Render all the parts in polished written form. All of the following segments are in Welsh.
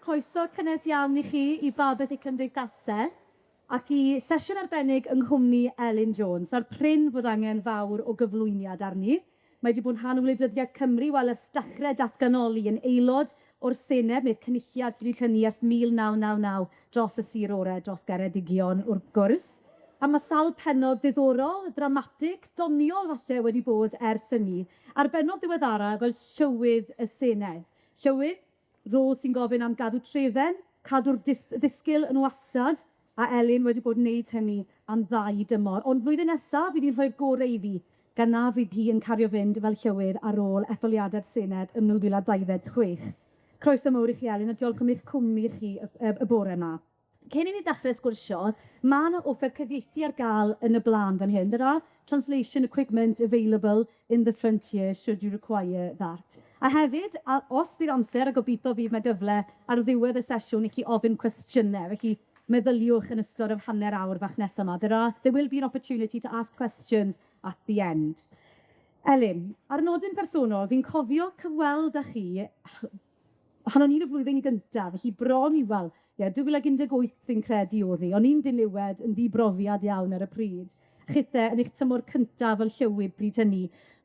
Croeso cynnes iawn i chi i Babell y Cymdeithase ac i sesiwn arbennig yng nghwmni Elin Jones. A'r prin fod angen fawr o gyflwyniad arni. Mae 'di bod yn rhan o wleidyddiaeth Cymru wel ers dachre datganoli, yn aelod o'r Senedd neu'r Cynulliad bryd hynny ers 1999 dros y sir ore, dros Geredigion wrth gwrs. A ma' sawl pennod ddiddorol, ddramatig, doniol falle wedi bod ers hynny, a'r bennod ddiweddara fel Llywydd y Senedd. Llywydd, rôl sy'n gofyn am gadw trefen, cadw'r dis- ddisgyl yn wastad, a Elin wedi bod yn neud hynny am ddau dymor. Ond flwyddyn nesa, fydd hi'n rhoi'r gore iddi, gan na fydd hi yn cario fynd fel Llywydd ar ôl etholiadau'r Senedd ym 2026. Croeso mowr i chi, Elin, a diolch am eich cwmni chi y y y bore 'ma. Cyn i ni ddechrau sgwrsio, ma' 'na offer cyfieithu ar gael yn y blaen fan hyn. There are translation equipment available in the front here should you require that. A hefyd, a os fydd amser, a gobeithio fydd 'na gyfle ar ddiwedd y sesiwn i chi ofyn cwestiynau, felly meddyliwch yn ystod yr hanner awr fach nesa 'ma. There are, there will be an opportunity to ask questions at the end. Elin, ar nodyn personol, fi'n cofio cyfweld â chi pan o'n i'n y flwyddyn gyntaf, felly bron i, wel, ie, 2018 fi'n credu o'dd hi, o'n i'n ddiniwed yn ddibrofiad iawn ar y pryd. Chithe yn eich tymor cyntaf fel llywydd bryd hynny.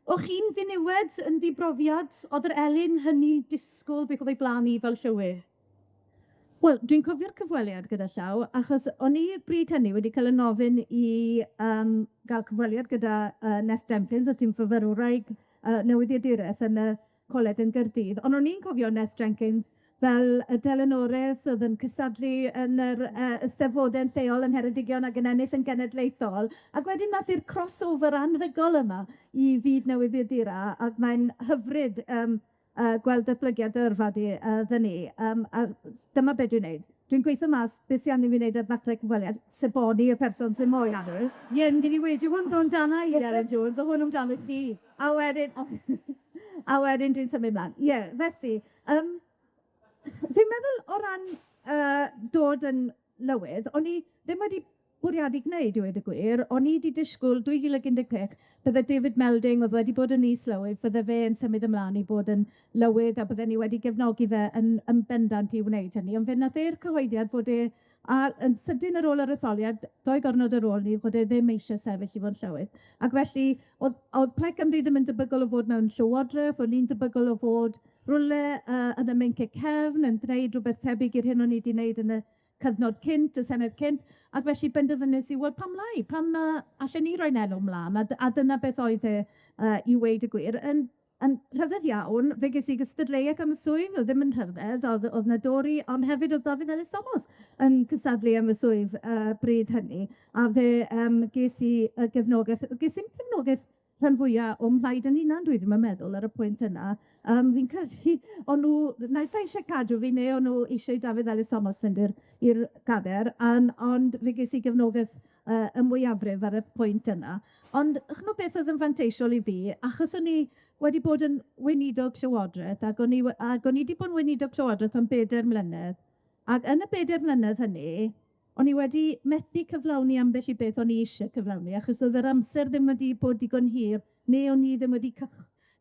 O'ch chi'n ddiniwed yn ddibrofiad? O'dd yr Elin hynny disgwyl beth o'dd o'i blaen hi fel llywydd? Wel, dwi'n cofio'r cyfweliad gyda llaw, achos o'n i bryd hynny wedi cael 'yn ofyn i yym ga'l cyfweliad gyda yy Nest Jenkins, o tîm fyfyrwraig yy newyddiadureth yn y coleg yn Gaerdydd, ond o'n i'n cofio Nest Jenkins fel y delynores o'dd yn cystadlu yn yr yy Eisteddfodau'n lleol yng Ngheredigion ac yn ennill yn genedlaethol, ac wedyn nath i'r crossover anhygoel yma i fyd newyddiadura, ac mae'n hyfryd yym yy gweld datblygiad dy yrfa di yy 'dy ni, yym a dyma be' dwi'n neud. Dwi'n gweithio mas be' sy angen fi neud ar ddachrau cyfweliad, seboni y person sy moyn. Ie, ni wedi bod yn amdana i, Elin Jones, o' hwn amdano ti. A wedyn a wedyn dwi'n symud mlan. Ie, felly, yym fi'n meddwl o ran yy dod yn lywydd, o'n i ddim wedi bwriadu gwneud, i weud y gwir, o'n i 'di disgwl 2015 bydde David Melding, o'dd wedi bod yn is-lywydd, bydde fe yn symud ymlaen i bod yn lywydd, a bydden ni wedi gefnogi fe yn yn bendant i wneud hynny, ond fe nath e'r cyhoeddiad bod e a yn sydyn ar ôl yr etholiad, doi gornod ar ôl 'ny, fod e ddim eisiau sefyll i fod yn llywydd. Ac felly, o'dd o'dd Plaid Cymru ddim yn debygol o fod mewn llywodreth, o'n i'n debygol o fod rywle yy yn y meincie cefn, yn gwneud rwbeth tebyg i'r hyn o'n i 'di wneud yn y cyfnod cynt, y Senedd cynt, ac felly benderfynais i, wel, pam lai? Pam na allen ni roi'n enw mlaen? A a dyna beth oedd e yy i weud y gwir. Yn yn rhyfedd iawn, fe ges i gystadleuaeth am y swydd, o'dd ddim yn rhyfedd, o'dd o'dd 'na Dori, ond hefyd o'dd Dafydd Elis Thomas yn cystadlu am y swydd yy bryd hynny, a fe yym ges i y gefnogaeth, ges i'm cefnogaeth rhan fwya o'm mhlaid yn hunan, dwi ddim yn meddwl, ar y pwynt yna. Yym fi'n credu o'n nw naill ai isie cadw fi, neu o'n nw isie i Dafydd Elis Thomas fynd i'r i'r gader, yym ond fe ges i gefnogaeth yy y mwyafrif ar y pwynt yna. Ond ch'mo' beth oedd yn fanteisiol i fi, achos o'n i wedi bod yn weinidog Llywodraeth, ac o'n i we- ag o'n i 'di bod yn weinidog Llywodraeth am bedair mlynedd, ac yn y bedair mlynedd hynny, o'n i wedi methu cyflawni ambell i beth o'n i isie cyflawni, achos o'dd yr amser ddim wedi bod digon hir, neu o'n i ddim wedi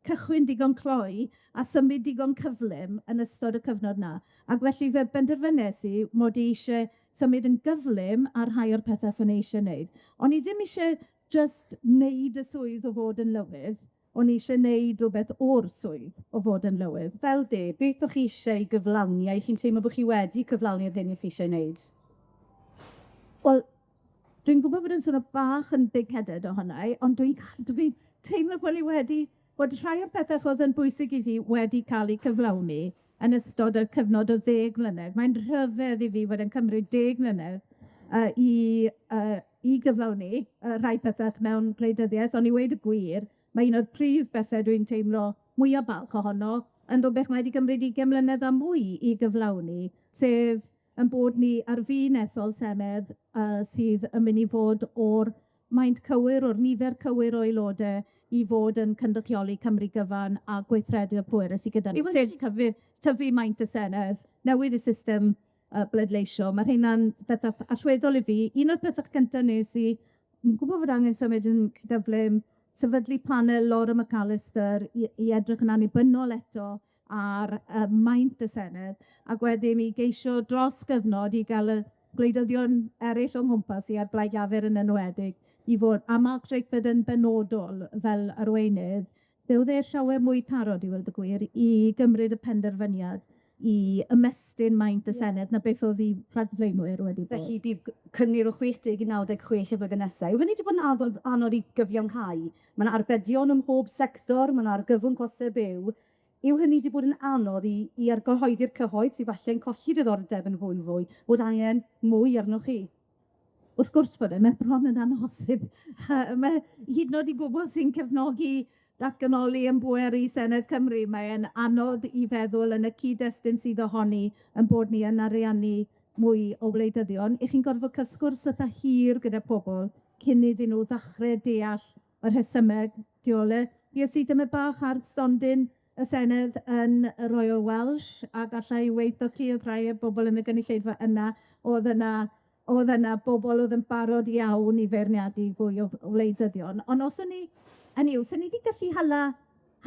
cychwyn digon cloi a symud digon cyflym yn ystod y cyfnod 'na. Ac felly fe benderfynes i mod i isie symud yn gyflym ar rhai o'r pethe o'n i isie wneud. O'n i ddim isie jyst wneud y swydd o fod yn lywydd, o'n i isie wneud rwbeth o'r swydd o fod yn lywydd. Fel 'di, beth o'ch chi isie i gyflawni, a 'ych chi'n teimlo bo' chi wedi cyflawni yr hyn 'ych chi isie wneud? Wel, dwi'n gwbod bod yn swnio bach yn big-headed ohona i, ond dwi'n dwi teimlo bod ni wedi, bod rhai o'r pethe oedd yn bwysig i fi wedi cael eu cyflawni yn ystod y cyfnod o ddeg mlynedd. Mae'n rhyfedd i fi fod yn cymryd deg mlynedd yy i yy i gyflawni yy rhai pethe mewn gwleidyddiaeth, ond i weud y gwir, mae un o'r prif bethe dwi'n teimlo mwya balch ohono yn rwbeth mae 'di gymryd ugian mlynedd a mwy i gyflawni, sef 'yn bod ni ar fin ethol Senedd yy sydd yn mynd i fod o'r maint cywir, o'r nifer cywir o aelode i fod yn cynrychioli Cymru gyfan a gweithredu'r pwerau sy gyda ni, sef tyfu tyfu maint y Senedd, newid y system yy bleidleisio. Ma' rheina'n betha allweddol i fi. Un o'r pethe cynta nes i, fi'n gwbod bod angen symud yn gyflym, sefydlu panel Laura McAllister i i edrych yn annibynnol eto ar maint y Senedd, ac wedyn i geisio dros gyfnod i ga'l y gwleidyddion eryll o'n nghwmpas i, a'r Blaid Lafur yn enwedig, i fod, a Mark Drakeford yn benodol fel arweinydd, fe o'dd e llawer mwy parod i weud y gwir, i gymryd y penderfyniad i ymestyn maint y Senedd na beth o'dd 'u rhagflaenwyr wedi bod. Felly bydd cynnydd o 60 i 96 y flwyddyn nesa. Yw hynny 'di bod yn anodd anodd i gyfiawnhau? Ma' 'na arbedion ym mhob sector, ma' 'na argyfwng coste byw. Yw hynny 'di bod yn anodd i i argyhoeddi'r cyhoedd sy falle'n colli diddordeb yn fwy fwy, bod angen mwy arnoch chi? Wrth gwrs bod e, mae bron yn amhosib. Mae hyd yn oed i bobl sy'n cefnogi datganoli yn bwer i Senedd Cymru, mae e'n anodd i feddwl yn y cyd-destun sydd ohoni 'yn bod ni yn ariannu mwy o wleidyddion. 'Ych chi'n gorfod ca'l sgwrs itha hir gyda pobol cyn iddyn nw ddachre deall y rhesymeg tu ôl e. Fues i dymed bach ar stondin y Senedd yn y Royal Welsh, a galla i weud chi, o'dd rhai o bobol yn y gynulleidfa yna, o'dd yna o'dd yna bobol o'dd yn barod iawn i feirniadu fwy o wleidyddion. Ond os o'n i, hynny yw, swn i 'di gallu hala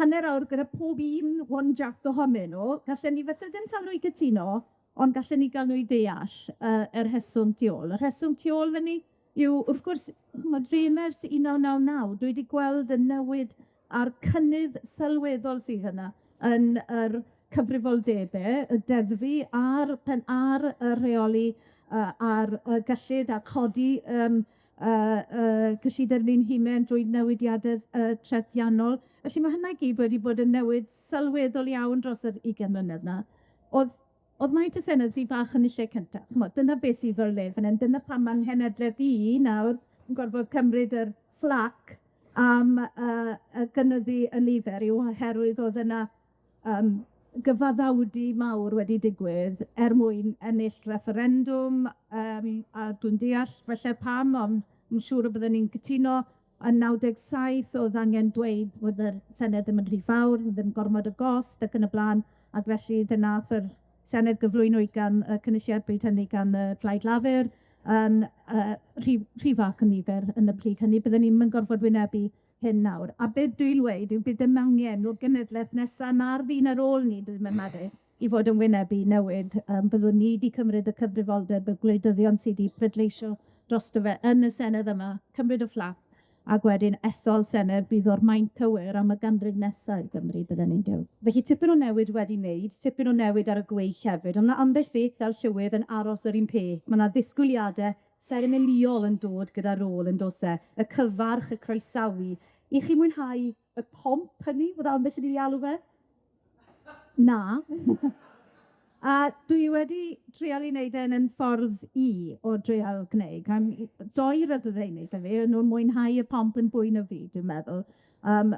hanner awr gyda pob un one jack ohonyn nw, gallen ni falle ddim ca'l nw i gytuno, ond gallen ni ga'l nw i ddeall yy y rheswm tu ôl. Y rheswm tu ôl hynny yw, wrth gwrs, ch'mod, fi yma ers 1999, dwi 'di gweld y newid a'r cynnydd sylweddol sydd yna yn yr cyfrifoldebe, y deddfu a'r pen- a'r y rheoli a'r y gyllid a codi yym cyllideb ni'n hunen drwy newidiade trethiannol. Felly ma' hynna i gyd wedi bod yn newid sylweddol iawn dros yr ugen mlynedd 'na. O'dd o'dd maint y Senedd 'di bach yn y lle cynta, ch'mod, dyna beth sydd o'i le fan 'yn, dyna pam ma'n nghenedlaeth i nawr yn gorfod cymryd yr fflac am y gynyddu y nifer yw oherwydd o'dd yna yym gyfaddawdu mawr wedi digwydd er mwyn ennill refferendwm, yym a dwi'n deall falle pam, ond yn siŵr y bydden ni'n cytuno yn 97 o'dd angen dweud bod yr Senedd ddim yn rhy fawr, ddim gormod o gost ac yn y blaen, ac felly fe nath yr Senedd gyflwynwyd gan y Cynulliad bryd hynny gan y Plaid Lafur yn yy rhy rhy fach yn nifer yn y pryd hynny, bydden ni'm yn gorfod wynebu hyn nawr. A be dwi'n weud yw bydd dim angen o'r genedlaeth nesa na'r ddyn ar ôl ni, dwi'n meddwl, i fod yn wynebu newid. Byddwn ni 'di cymryd y cyfrifoldeb y gwleidyddion sy 'di pleidleisio drosto fe yn y Senedd yma, cymryd y fflap, ac wedyn ethol Senedd bydd o'r maint cywir am y ganrif nesa i Gymru, bydden ni'n dweud. Felly tipyn o newid wedi wneud, tipyn o newid ar y gweill hefyd, ond ma' ambell beth fel Llywydd yn aros yr un peth. Ma' 'na ddisgwyliade seremonïol yn dod gyda rôl yn do's e, y cyfarch, y croesawu. 'Ych chi'n mwynhau y pomp hynny, fod ambell un wedi alw fe? Na. A dwi wedi trial i wneud e'n 'yn ffordd i o drial gwneud. Dou ragflaenydd 'da fi, o'n nw'n mwynhau y pomp yn fwy na fi, dwi'n meddwl. Yym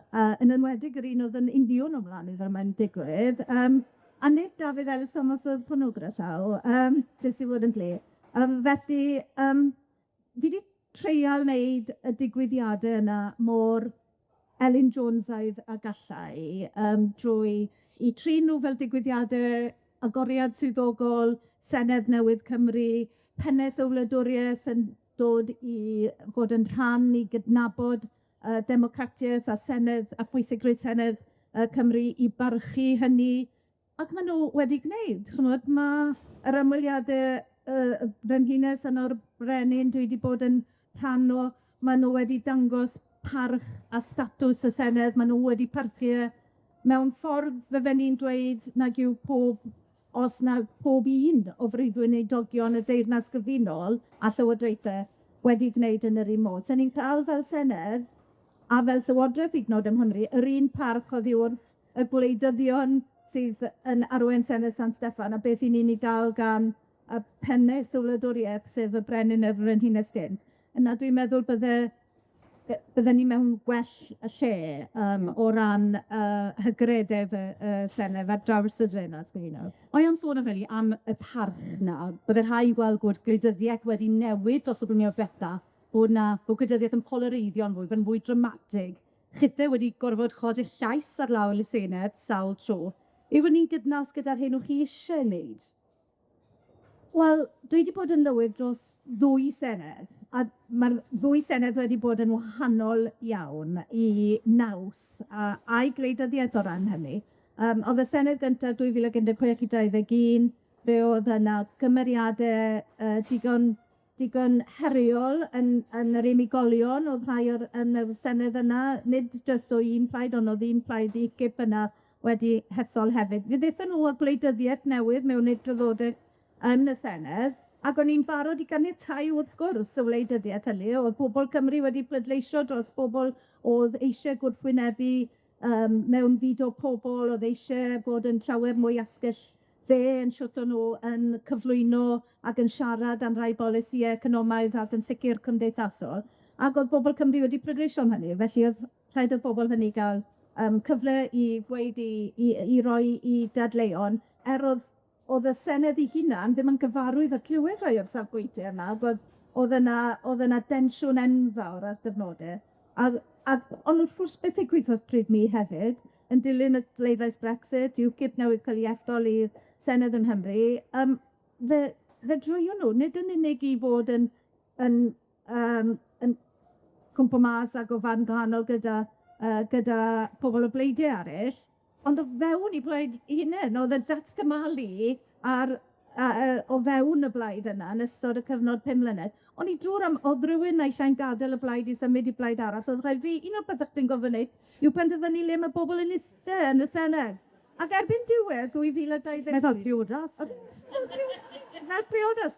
yn enwedig yr un o'dd yn union o mlaen i fel mae'n digwydd. Yym a nid Dafydd Elis Thomas o'dd hwnnw gyda llaw, yym jyst i fod yn glir. Yym felly yym fi 'di treial wneud y digwyddiade yna mor Elin Jonesaidd a gallai yym drwy 'u trin nw fel digwyddiade agoriad swyddogol, Senedd Newydd Cymru, penneth y wladwriaeth yn dod i fod yn rhan i gydnabod yy democratiaeth a Senedd a pwysigrwydd Senedd yy Cymru i barchu hynny, ac ma' nw wedi gwneud, ch'mod, ma' yr ymweliade y Frenhines yno'r Brenin dwi 'di bod yn rhan o, ma' nw wedi dangos parch a statws y Senedd, ma' nw wedi parchu e mewn ffordd fydden i'n dweud nag yw pob, os na pob un o brif weinidogion y Deyrnas Gyfunol a Llywodraethe wedi gwneud yn yr un modd. So ni'n ca'l fel Senedd a fel Llywodraeth hyd yn o'd yng Nghymru, yr un parch oddi wrth y gwleidyddion sydd yn arwain Senedd San Steffan a beth 'yn ni'n 'i ga'l gan y pennaeth y wladwriaeth, sef y Brenin a'r Frenhines gynt, yna dwi'n meddwl bydde bydden ni mewn gwell lle yym o ran yy hygrededd y y Senedd ar draws y deyrnas gyfunol. Mae o'n sôn am hynny, am y parch 'na, bydde rhai yn gweld bod gwleidyddiaeth wedi newid dros y blynyddoedd dwetha, bod 'na bod gwleidyddiaeth yn polareiddio'n fwy, bod yn fwy dramatig. Chithe wedi gorfod chodi llais ar lawr y Senedd sawl tro. Yw hynny'n gydnaws gyda'r hyn o'ch chi isie wneud? Wel, dwi 'di bod yn lywydd dros ddwy senedd, a ma'r ddwy senedd wedi bod yn wahanol iawn i naws a a'i gwleidyddiaeth o ran hynny. O'dd y Senedd gynta 2016 i 21, fe o'dd yna gymeriade digon heriol yn yr unigolion, o'dd rhai o'r yn y Senedd yna, nid jyst o un plaid, ond o'dd un plaid UKIP yna wedi hethol hefyd. Fe ddethon nhw â gwleidyddiaeth newydd mewn i'r draddodeb yn y Senedd, ac o'n i'n barod i ganiatáu wrth gwrs y wleidyddiaeth hynny, o'dd pobol Cymru wedi pleidleisio dros bobol o'dd eisie gwrthwynebu mewnfudo pobol, o'dd eisie bod yn llawer mwy asgell dde yn shwt o'n nw yn cyflwyno ac yn siarad am rai bolisïe economaidd ac yn sicir cymdeithasol, ac o'dd bobol Cymru wedi pleidleisio am hynny, felly o'dd rhaid i'r bobol hynny ga'l cyfle i ddweud i roi 'u dadleuon, er o'dd y Senedd 'i hunan ddim yn gyfarwydd â clywed rhai o'r safbwyntie yma, bod o'dd yna densiwn enfawr ar gyfnode, a ond wrth gwrs beth ddigwyddodd pryd 'ny hefyd, yn dilyn y bleidlais Brexit, UKIP newydd ca'l 'i ethol i'r Senedd yng Nghymru, fe droion nw, nid yn unig i fod yn cwmpo mas ag o farn gwahanol gyda pobol o bleidie eryll, ond o fewn 'u plaid 'u hunen, o'dd y datgymalu ar o fewn y blaid yna yn ystod y cyfnod pum mlynedd. O'n i drw'r am o'dd rywun naill ai'n gad'el y blaid i symud i blaid arall, o'dd rhaid fi, un o'r pethe chdi'n gorfod neud yw penderfynu le ma' bobol yn iste yn y Senedd. Ac erbyn diwedd 2020... Mae fel priodas. Fel priodas.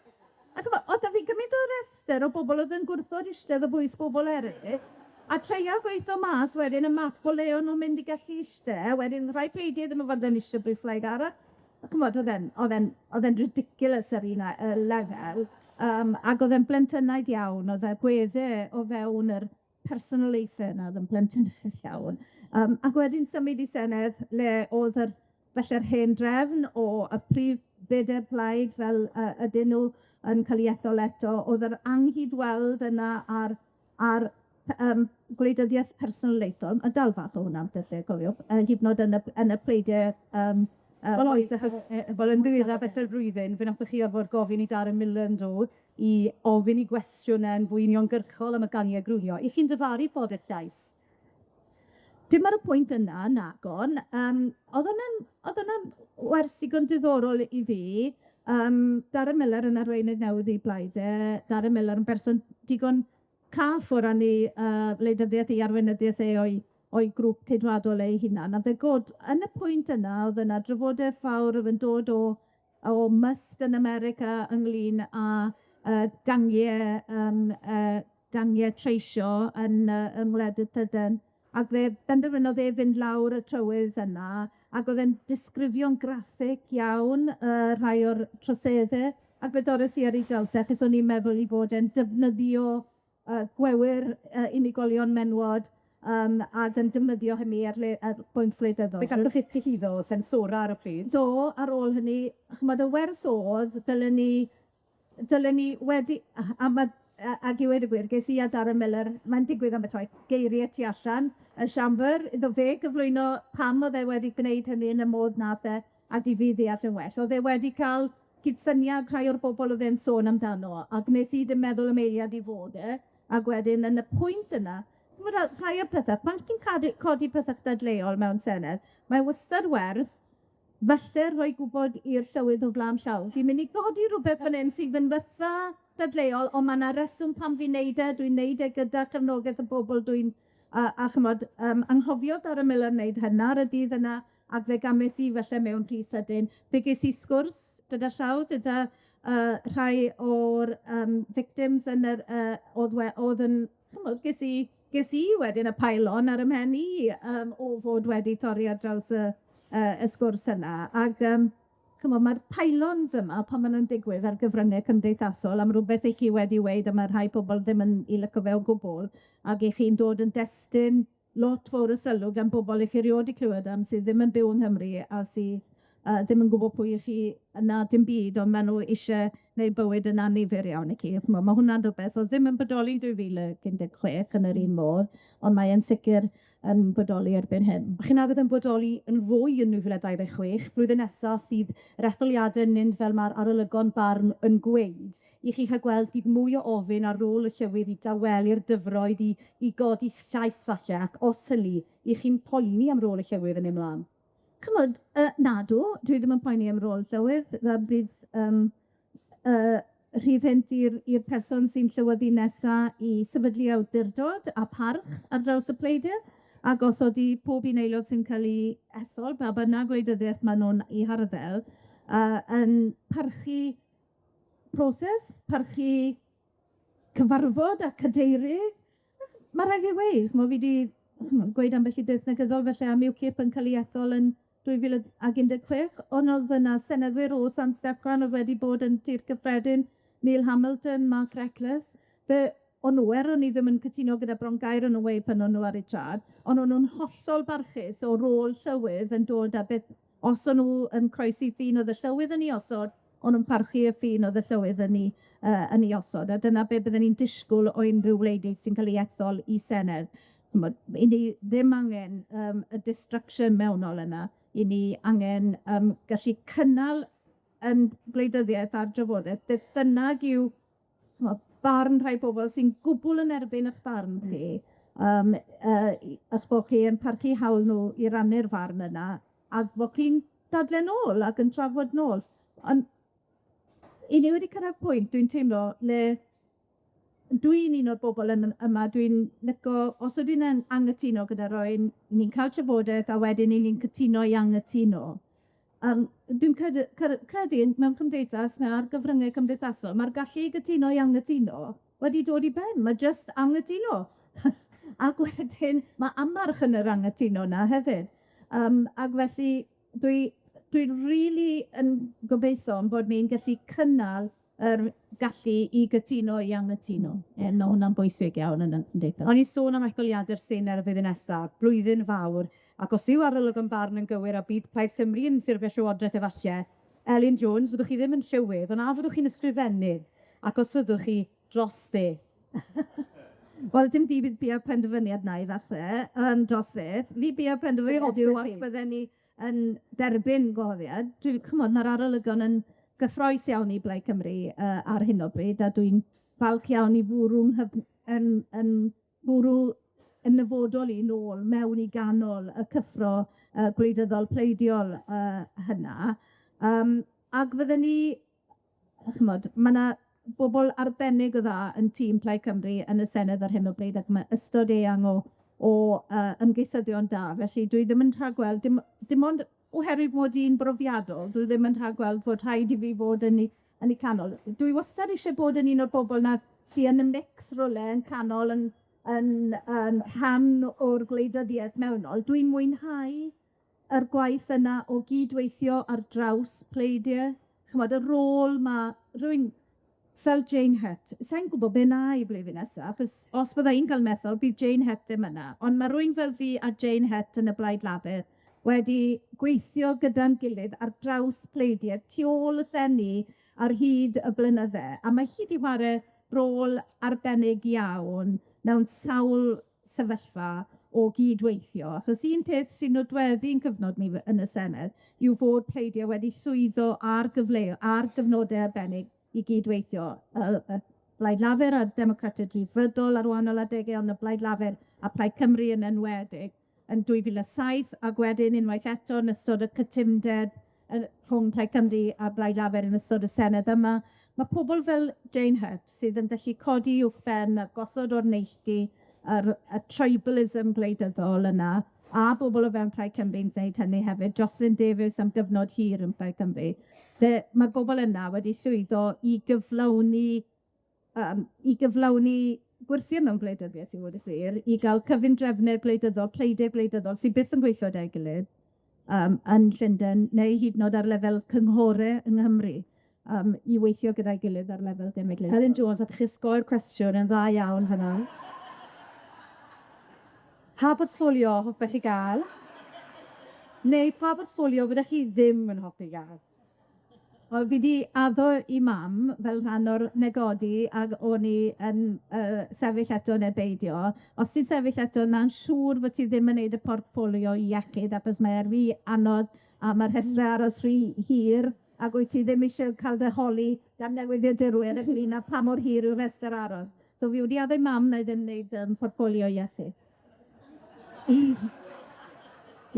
A ch'mo', o'dd 'da fi gymaint o rester o bobol o'dd yn gwrthod ishtedd o bwys bobol eryll, a treial gweitho mas wedyn y map o le o'n nw'n mynd i gallu iste, wedyn rhai pleidie ddim yn fodlon iste bwys phlaid arall. A ch'mod, o'dd e'n ridiculous ar un lefel, ac o'dd e'n blentynnaidd iawn, o'dd e gwedde o fewn yr personolaethe yna o'dd yn blentynnaidd iawn. Ac wedyn symud i Senedd le o'dd yr felle'r hen drefn o y prif beder plaid fel ydyn nw yn ca'l 'u ethol eto, o'dd yr anghydweld yna ar gwleidyddiaeth personolaethol, a dal fath o hwnna am dyddie, cofiwch, hyd yn o'd yn y pleidie Wel oes, achos wel yn ddiweddar bethe'r flwyddyn, fe nathoch chi orfod gofyn i Darren Millar yn do i ofyn i gwestiyne yn fwy uniongyrchol am y gangiau grwio. 'Ych chi'n difaru bod eich llais? Dim ar y pwynt yna, nagon. O'dd hwnna'n wers digon diddorol i fi. Darren Millar yn arweinydd newydd ei blaid e, Darren Millar yn berson digon caff o ran ei wleidyddiaeth, ei arweinyddiaeth e o'i grŵp ceidwadol ei hunan. A fe god yn y pwynt yna, o'dd yna drafodaeth fawr o'dd yn dod o myst yn America ynglyn â gangie treisio yn wledydd Pryden. Ac fe benderfynodd e fynd lawr y trywydd yna, ac o'dd e'n disgrifio'n graffig iawn rhai o'r trosedde, ac fe dorres i ar ei draws e, achos o'n i'n meddwl 'i fod e'n defnyddio gwewyr unigolion menwod, ac yn defnyddio hynny ar bwynt gwleidyddol. Fe gallwch chi cyhuddo o sensora ar y pryd. Do, ar ôl hynny, ch'mod, y wers o'dd, dylen ni wedi, a ma' ac i weud y gwir, ges i a Darren Millar, mae'n digwydd ambell waith, geirie tu allan y siambr, iddo fe gyflwyno pam o'dd e wedi gwneud hynny yn y modd nath e, ac i fi ddeall yn well. O'dd e wedi ca'l cydsyniad rhai o'r bobol o'dd e'n sôn amdano, ac nes i ddim meddwl am eiliad i fod e, ac wedyn yn y pwynt yna, ch'mod rhai o'r pethe, pan chi'n codi pethe dadleuol mewn Senedd, mae wastad werth falle rhoi gwbod i'r llywydd o flaen llaw. Fi'n mynd i godi rwbeth fan 'yn sydd yn fatha dadleuol, on' ma' 'na reswm pam fi'n neud e, dwi'n neud e gyda cefnogaeth y bobol dwi'n a ch'mod, anghofio Darren Millar wneud hynna ar y dydd yna, ac fe games i falle mewn rhy sydyn. Fe ges i sgwrs gyda llaw gyda rhai o'r victims yn yr o'dd we- o'dd yn, ch'mod, ges i wedyn y pile-on ar 'y mhen i o fod wedi torri ar draws y sgwrs yna, ag ch'mo', ma'r pile-ons yma, pan ma' nw'n digwydd ar gyfrynge cymdeithasol am rwbeth 'ych chi wedi weud a ma' rhai pobol ddim yn 'u lico fe o gwbwl, ag 'ych chi'n dod yn destun lot fowr o sylw gan bobol 'ych chi rioed 'di clywed am sydd ddim yn byw yng Nghymru a sy ddim yn gwbod pwy 'ych chi na dim byd, ond ma' nw isie neud bywyd yn annifyr iawn i chi. Ch'mo', ma' hwnna'n rwbeth o'dd ddim yn bodoli yn 2016 yn yr un modd, ond mae e'n sicir yn bodoli erbyn hyn. Chi'n meddwl yn bodoli yn fwy yn 2026, blwyddyn nesa sydd yr etholiadau'n mynd fel ma'r arolygon barn yn gweud, i chi cael gweld bydd mwy o ofyn ar ôl y llywydd i dawelu'r dyfroedd, i godi llais falle, ac os hynny, 'ych chi'n poeni am rôl y llywydd yn ymlaen? Chimod, nadw, dwi ddim yn poeni am rôl Llywydd, fe bydd yym rhydd hynt i'r person sy'n llywyddu nesa i sefydlu awdurdod a parch ar draws y pleidie, a gosod i pob un aelod sy'n ca'l 'i ethol, pa bynnag gwleidyddiaeth ma' nw'n 'i harddel, yn parchu proses, parchu cyfarfod a cadeirydd. Ma' raid fi weud, ch'mo' fi 'di ch'mo' gweud ambell i beth negyddol falle am UKIP yn ca'l 'i ethol yn 2016, on' o'dd yna seneddwyr o San Steffan o'dd wedi bod yn Nhŷ'r Cyffredin, Neil Hamilton, Mark Reckless, fe o'n nw, er o'n i ddim yn cytuno gyda bron gair o'n nw weud pan o'n nw ar eu trad, on' o'n nw'n hollol barchus o rôl llywydd yn dod â beth os o'n nw yn croesi ffin o'dd y llywydd yn 'i osod, o'n nw'n parchu y ffin o'dd y llywydd yn 'i yy yn 'i osod, a dyna be' bydden ni'n disgwl o unrhyw wleidydd sy'n ca'l 'i ethol i Senedd. Ch'mod, 'yn ni ddim angen yym y destruction mewnol yna, 'yn ni angen yym gallu cynnal 'yn gwleidyddiaeth a'r drafodaeth, beth bynnag yw ch'mo' barn rhai bobol sy'n gwbwl yn erbyn 'ych barn chi, 'ych bo' chi yn parchu hawl nw i rannu'r farn yna, a bo' chi'n dadle nôl ac yn trafod nôl. On' 'yn ni wedi cyrradd pwynt, dwi'n teimlo, le dwi'n un o'r bobol yn yma, dwi'n lico, os ydw i'n yn angytuno gyda rywun, ni'n ca'l trafodeth, a wedyn 'yn ni'n cytuno i angytuno. Dwi'n credu credu mewn cymdeithas na ar gyfryngau cymdeithasol, ma'r gallu i gytuno i angytuno wedi dod i ben, ma' jyst angytuno. Ac wedyn ma' amarch yn yr angytuno 'na hefyd. Yym ac felly dwi dwi rili yn gobeithio 'yn bod ni'n gallu cynnal yr gallu i gytuno i angytuno. Yy ma' hwnna'n bwysig iawn yn 'yn cymdeithas. O'n i'n sôn am etholiade'r Senedd y flwyddyn nesa, blwyddyn fawr, ac os yw arolygon barn yn gywir a bydd Plaid Cymru yn ffurfio llywodraeth efalle, Elin Jones, fyddwch chi ddim yn llywydd, ond a fyddwch chi'n ysgrifennydd, ac os fyddwch chi, dros beth? Wel, dim fi fydd biau'r penderfyniad 'na i ddachre, yym dros beth. Fi biau'r penderfyniad yw os bydden ni yn derbyn gwahoddiad. Dwi, ch'mod, ma'r arolygon yn gyffrous iawn i Blaid Cymru yy ar hyn o bryd, a dwi'n falch iawn i fwrw'n hyb- yn yn bwrw 'yn nyfodol i nôl mewn i ganol y cyffro yy gwleidyddol pleidiol yy hynna. Yym ag fydden ni, ch'mod, ma' 'na bobol arbennig o dda yn tîm Plaid Cymru yn y Senedd ar hyn o bryd, ac ma' ystod eang o o yy ymgeisyddion da, felly dwi ddim yn rhagweld dim dim ond oherwydd mod i'n brofiadol, dwi ddim yn rhagweld fod rhaid i fi fod yn 'u yn 'u canol. Dwi wastad isie bod yn un o'r bobol 'na sy yn y mix rywle yn canol yn yn yn rhan o'r gwleidyddiaeth mewnol. Dwi'n mwynhau yr gwaith yna o gydweithio ar draws pleidie, ch'mod y rôl ma' rywun fel Jane Hutt, sai'n gwbod be' wna i blwyddyn nesa, achos os bydda i'n ca'l methol, bydd Jane Hutt ddim yna, ond ma' rywun fel fi a Jane Hutt yn y Blaid Lafur wedi gweithio gyda'n gilydd ar draws pleidie tu ôl y llenni ar hyd y blynydde, a ma' hi 'di whare rôl arbennig iawn mewn sawl sefyllfa o gydweithio, achos un peth sy'n nodweddu'n cyfnod ni yn y Senedd yw fod pleidie wedi llwyddo ar gyfleo- ar gyfnode arbennig i gydweithio, y Blaid Lafur a'r Democratiaid Rhyddfrydol ar wahanol adege, ond y Blaid Lafur a Plaid Cymru yn enwedig yn 2007, ac wedyn unwaith eto yn ystod y cytundeb yn rhwng Plaid Cymru a Blaid Lafur yn ystod y Senedd yma. Ma' pobol fel Jane Hutt sydd yn gallu codi uwchben a gosod o'r neilltu yr y tribalism gwleidyddol yna, a bobol o fewn Plaid Cymru'n gwneud hynny hefyd, Jocelyn Davies am gyfnod hir yn Plaid Cymru. Ma'r bobol yna wedi llwyddo i gyflawni yym i gyflawni gwyrthiau mewn gwleidyddiaeth, i fod yn sir, i ga'l cyfundrefne gwleidyddol, pleidie gwleidyddol sy byth yn gweithio 'da'i gilydd, yym yn Llunden, neu hyd yn o'd ar lefel cynghore yng Nghymru, yym i weithio gyda'i gilydd ar lefel genedlaethol. Elin Jones, allwch chi osgoi'r cwestiwn yn dda iawn hwnna. Pa bortffolio hoffech chi ga'l? Neu pa bortffolio fyddech chi ddim yn hoffi ga'l? Wel, fi 'di addo i mam fel rhan o'r negodi ag o'n i yn yy sefyll eto neu beidio. Os ti'n sefyll eto, 'na'n siŵr fod ti ddim yn neud y portffolio iechyd, achos mae e ry anodd a ma'r rhestre aros rhy hir, ac wyt ti ddim isie ca'l dy holi gan newyddiadurwyr ynglyn â pa mor hir yw'r rhestr aros. So fi wedi addo i mam wna i ddim wneud yym portffolio iechyd.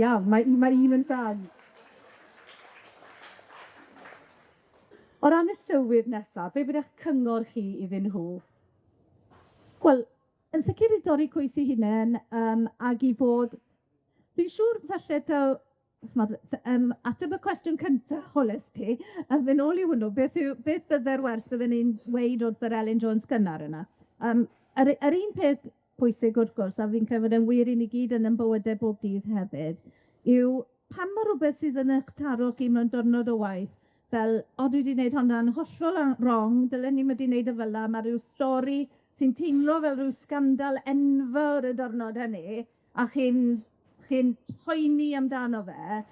Iawn, mae mae un yn llawn. O ran y llywydd nesa, be' bydd 'ych cyngor chi iddyn nhw? Wel, yn sicir i dorri cwys 'u hunen yym ag i fod, fi'n siŵr falle taw, ch'mod, ateb y cwestiwn cynta holes ti, a fyn' nôl i hwnnw, beth yw beth bydde'r wers oedden ni'n weud wrth yr Elin Jones gynnar yna? Yym yr yr un peth pwysig wrth gwrs, a fi'n credu bod e'n wir i ni gyd yn 'yn bywyde bob dydd hefyd, yw pan ma' rwbeth sydd yn 'ych taro chi mewn diwrnod o waith, fel, o, dwi 'di wneud honna'n hollol rong, dylen ni'm wedi wneud e fel 'na, ma' ryw stori sy'n teimlo fel ryw sgandal enfawr y diwrnod hynny, a chi'n chi'n poeni amdano fe,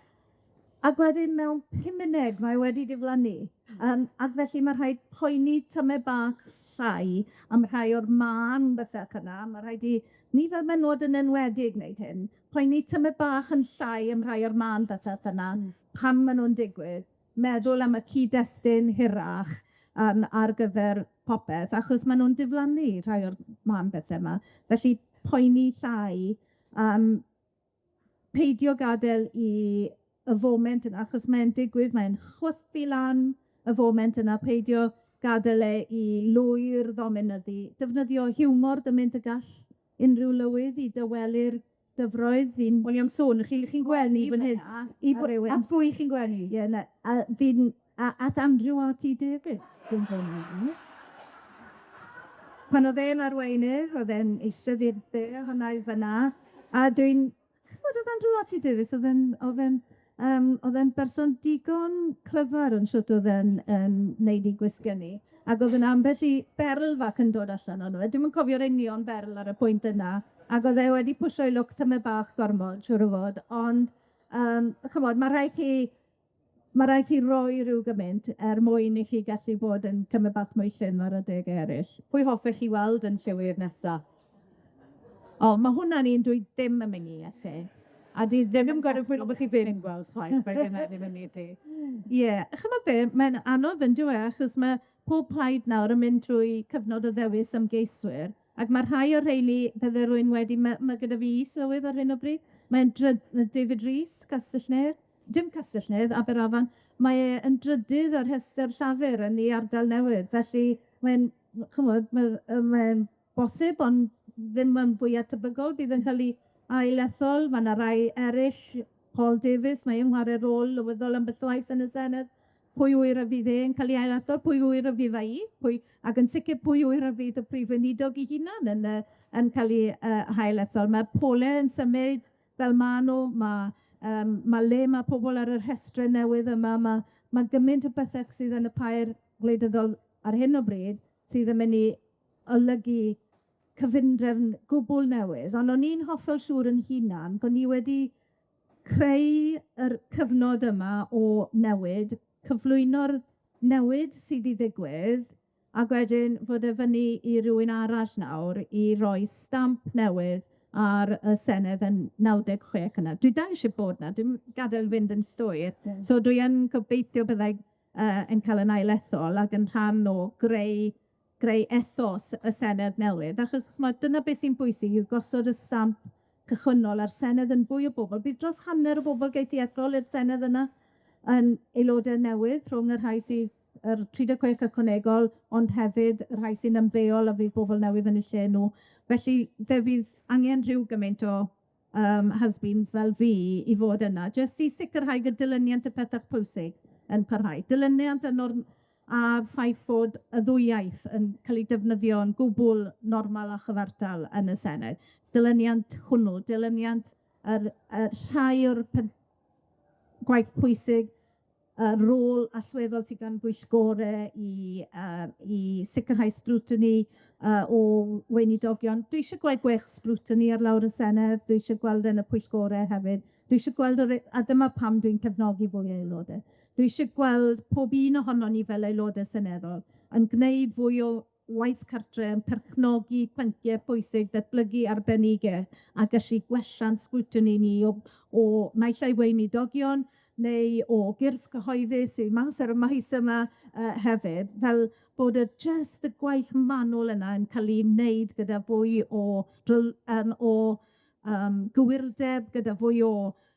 ac wedyn mewn pum munud mae wedi diflannu. Ac felly ma' rhaid poeni tymed bach llai am rhai o'r mân bethe yna, ma' rhaid i ni fel menwod yn enwedig wneud hyn, poeni tymed bach yn llai am rhai o'r mân bethe yna, pam ma' nw'n digwydd, meddwl am y cyd-destun hirach yym ar gyfer popeth, achos ma' nw'n diflannu rhai o'r mân bethe 'ma. Felly poeni llai am peidio gad'el i y foment yna, achos mae'n digwydd, mae'n chwythu lan y foment yna, peidio gad'el e i lwyr ddominyddu, defnyddio hiwmor gymaint y gall unrhyw lywydd i dywelu'r dyfroedd. Fi'n... O'n i am sôn, chi'n gwenu fan hyn. I rywun. At bwy chi'n gwenu? Ie, na, a fi'n a- at Andrew R T Davies, fi'n gwenu. Pan o'dd e'n arweinydd, o'dd e'n eistedd i'r dde ohono i fyna, a dwi'n ch'mod o'dd Andrew R T Davies, o'dd e'n o'dd e'n yym o'dd e'n berson digon clyfar yn shwt o'dd e'n yn neud 'i gwestiynu, ac o'dd yna ambell i berl fach yn dod allan ono fe. Dwi'm yn cofio'r union berl ar y pwynt yna, ac o'dd e wedi pwsho'i lwc tymed bach gormod, siŵr o fod, ond yym ch'mod, ma' rhaid chi ma' raid chi roi ryw gymaint er mwyn i chi gallu bod yn tymed bach mwy llym ar adege eryll. Pwy hoffech chi weld yn llywydd nesa? O, ma' hwnna'n un dwi ddim yn mynd i allu. A dwi ddim Ddim yn gweld bod chi ddim yn gweld chwaith, mae ddim yn mynd i. Ie, ch'mod be, mae'n anodd yn dyw e, achos ma' pob plaid nawr yn mynd trwy cyfnod o ddewis ymgeiswyr, ac ma' rhai o'r rheini bydde rywun wedi ma' gyda fi is-lywydd ar hyn o bryd, mae'n David Rees, Castell-nedd, dim Castell-nedd, Aberafan, mae e yn drydydd ar rhestr Llafur yn ei ardal newydd, felly mae'n, ch'mod, mae'n bosib, ond ddim yn fwya tebygol bydd yn cael ei ail-ethol. Ma' 'na rai eryll, Paul Davies, mae e'n chwarae rôl lywyddol ambell waith yn y Senedd. Pwy ŵyr a fydd e'n cael ei ail-ethol, pwy ŵyr a fydd i, pwy, ac yn sicr pwy ŵyr a fydd y prif weinidog 'i hunan yn yy yn cael ei hail-ethol. Mae'r pole yn symud fel ma' nw, ma' le ma' pobol ar y rhestre newydd yma, ma' gymaint o bethe sydd yn y pair gwleidyddol ar hyn o bryd sydd yn mynd i olygu cyfundrefn gwbl newydd, ond o'n i'n hollol siŵr yn hunan bo' ni wedi creu yr cyfnod yma o newid, cyflwyno'r newid sydd 'di ddigwydd, ac wedyn fod e fyny i rywun arall nawr i roi stamp newydd ar y Senedd yn 96 yna. Dwi dal isie bod 'na, dwi'm gad'el fynd yn llwyr, so dwi yn gobeithio byddai yn cael 'yn ail-ethol ac yn rhan o greu ethos y Senedd newydd, achos ch'mod dyna beth sy'n bwysig yw gosod y stamp cychwynnol a'r Senedd yn fwy o bobol. Bydd dros hanner o bobol geith 'u ethol i'r Senedd yna yn aelodau newydd rhwng y rhai sydd yr 36 ychwanegol, ond hefyd y rhai sy'n ymddeol a fydd bobol newydd yn eu lle nw. Felly fe fydd angen rhyw gymaint o has-beens fel fi i fod yna, jyst i sicrhau bod dilyniant y pethe pwysig yn parhau. Dilyniant y norm a'r ffaith fod y ddwy iaith yn cael ei defnyddio'n gwbl normal a chyfartal yn y Senedd. Dilyniant hwnnw, dilyniant yr y rhai o'r gwaith pwysig, y rôl allweddol sydd gan bwyllgore i sicrhau scrutiny o weinidogion. Dwi isie gweld gwell scrutiny ar lawr y Senedd, dwi isie gweld e yn y pwyllgore hefyd. Dwi isie gweld a dyma pam dwi'n cefnogi fwy o aelodau. Dwi isie gweld pob un ohonon ni fel aelodau seneddol yn gwneud fwy o waith cartre, yn perchnogi pyncie pwysig, datblygu arbenigedd, a gallu gwella'n scrutiny ni o naill ai weinidogion neu o gyrff cyhoeddus sydd mas ar y maes yma hefyd, fel bod y jyst y gwaith manwl yna yn ca'l 'i wneud gyda fwy o dryl- yym o yym gywirdeb, gyda fwy o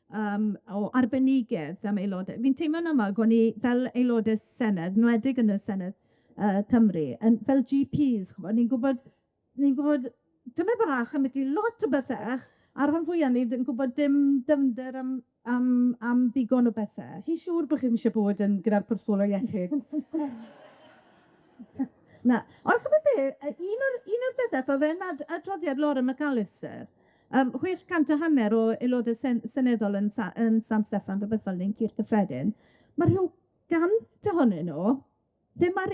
o arbenigedd am aelode. Fi'n teimlo'n aml bo' ni fel aelode Senedd, enwedig yn y Senedd Cymru, yn fel Gee Pees, ch'mod, ni'n gwbod dymed bach ambiti lot o bethe, a'r rhan fwya ni ddim yn gwbod dim dyfnder am ddigon o bethe. Chi'n siŵr bo' chi ddim isie bod yn gyda'r portffolio iechyd? Na, ond ch'mod be', un o'r pethe, bo' fe'n adroddiad Laura McAllister, 650 o aelode seneddol yn yn San Steffan, rwbeth fel 'ny, Tŷ'r Cyffredin, ma' rhyw 100 ohonyn nw ddim ar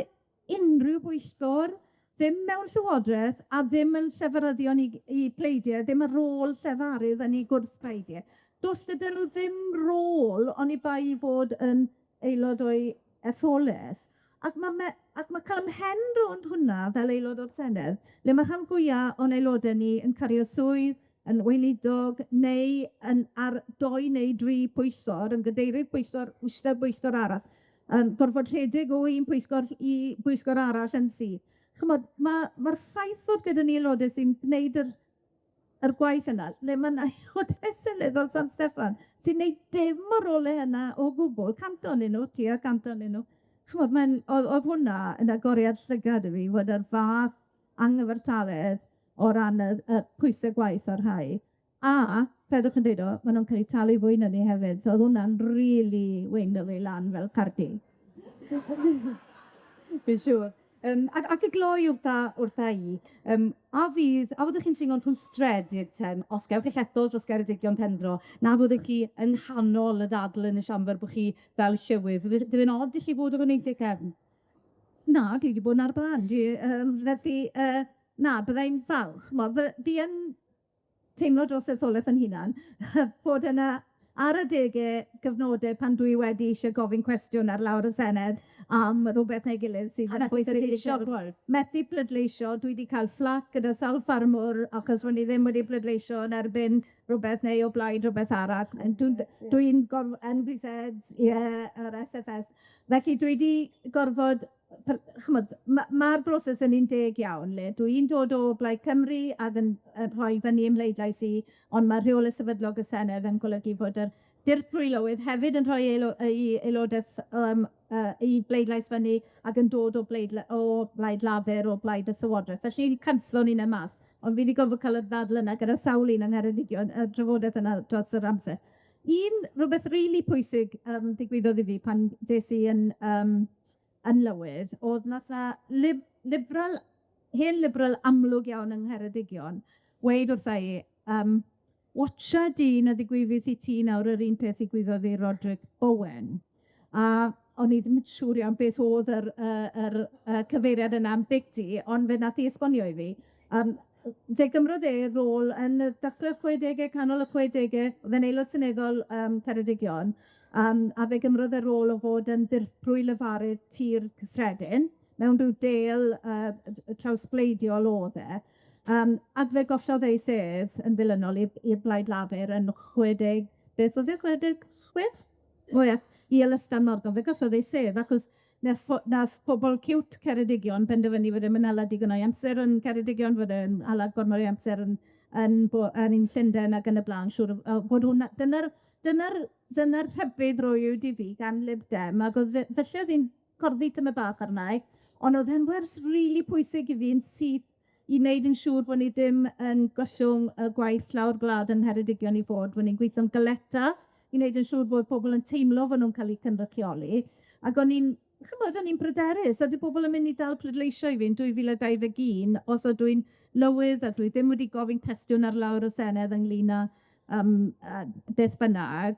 unrhyw bwyllgor, ddim mewn llywodreth, a ddim yn llefaryddion i pleidie, ddim ar ôl llefarydd yn 'u gwrthbleidie. Do's dydyn nw ddim rôl oni bai 'u bod yn aelod o'i etholeth. Ac ma' ac ma' ca'l 'ym mhen rownd hwnna fel aelod o'r Senedd, le ma' rhan fwya o'n aelode ni yn cario swydd, yn weinidog, neu yn ar doi neu dri pwyllgor, yn gadeirydd pwyllgor, iste bwyllgor arall, yn gorfod rhedeg o un pwyllgor i bwyllgor arall yn syth. Ch'mod, ma'r ffaith fod gyda ni aelode sy'n gwneud yr gwaith yna, le ma' 'na aelode seneddol San Steffan sy'n neud dim o'r role yna o gwbwl, 100 o'nyn nw, tua 100 o'nyn nw. Ch'mod, mae'n o'dd hwnna yn agoriad llygad i fi, fod yr fath angyfartaledd o ran y pwyse gwaith a'r rhai, a pedwch yn deud o, ma' nw'n cael 'u talu fwy na ni hefyd, so o'dd hwnna'n rili weindo fi lan fel cardi. Fi'n siŵr. Ac i gloi wrtha i, a a fyddwch chi'n teimlo'n rhwystredig ten, os gewch eich ethol dros Geredigion Penfro, na fyddwch chi yng nghanol y ddadl yn y siambyr bo' chi fel llywydd, fydde fe'n od i chi fod efo meinciau cefn? Na, dwi 'di bod 'na o'r bla'n, dwi felly na, byddai'n falch, ch'mo' fi yn teimlo dros etholaeth 'yn hunan bod yna ar adege gyfnode pan dwi wedi isie gofyn cwestiwn ar lawr y Senedd am rwbeth neu gilydd sydd yn bwysig. Methu pleidleisio, dwi 'di cael fflac gyda sawl ffarmwr achos bo' ni ddim wedi pleidleisio yn erbyn rwbeth neu o blaid rwbeth arall. Yn dwi'n NPZ, ie, yr SFS. Felly dwi 'di gorfod ch'mod, ma'r broses yn un deg iawn, le dwi'n dod o Blaid Cymru ag yn rhoi fyny 'ym mhleidlais i, ond ma' rheole sefydlog y Senedd yn golygu fod yr Dirprwy Lywydd hefyd yn rhoi ei aelodeth 'i bleidlais fyny ac yn dod o o Blaid Lafur, o Blaid y Llywodraeth. Felly canslo ninne mas, ond fi 'di gorfod ca'l y ddadl yna gyda sawl un yng Ngheredigion, y drafodaeth yna dros yr amser. Un rwbeth rili pwysig ddigwyddodd i fi pan des i yn yn lywydd, o'dd nath 'na liberal, hen liberal amlwg iawn yng Ngheredigion, weud wrtha i, watcha di na ddigwyddith i ti nawr yr un peth ddigwyddodd i Roderick Owen. A o'n i ddim yn siŵr iawn beth o'dd yr yr cyfeiriad yna am biti, ond fe nath 'i esbonio i fi. Fe gymrodd e rôl yn y dechre'r chwedege, canol y chwedege, o'dd e'n aelod seneddol Ceredigion, a fe gymrodd e rôl o fod yn ddirprwy lefarydd tir cyffredin, mewn ryw dêl trawsbleidiol o'dd e ac fe gollodd ei sedd yn ddilynol i'r Blaid Lafur yn chwedeg, beth o'dd e, 66? O ie, i Elystan Morgan, fe gollodd ei sedd, achos nath pobol ciwt Ceredigion benderfynu fod e'n hala digon o'i amser yn Ceredigion, fod e'n hala gormod o'i amser yn yn yn un Llundain ac yn y bla'n, siŵr o fod hwnna, dyna'r rhybudd roiwyd i fi gan Lib Dem, ac o'dd felly o'dd 'i'n corddi tymed bach arna i, ond o'dd e'n wers rili pwysig i fi yn syth i wneud yn siŵr bo' ni ddim yn gollwng y gwaith llawr gwlad yng Ngheredigion i fod, bo' ni'n gweithio'n galeta i wneud yn siŵr bod pobol yn teimlo fo' nw'n cael eu cynrychioli, ac o'n i'n, ch'mod, o'n i'n bryderus, ydy bobol yn mynd i dal pleidleisio i fi yn 2021 os ydw i'n lywydd a dwi ddim wedi gofyn cwestiwn ar lawr y Senedd ynglyn â beth bynnag.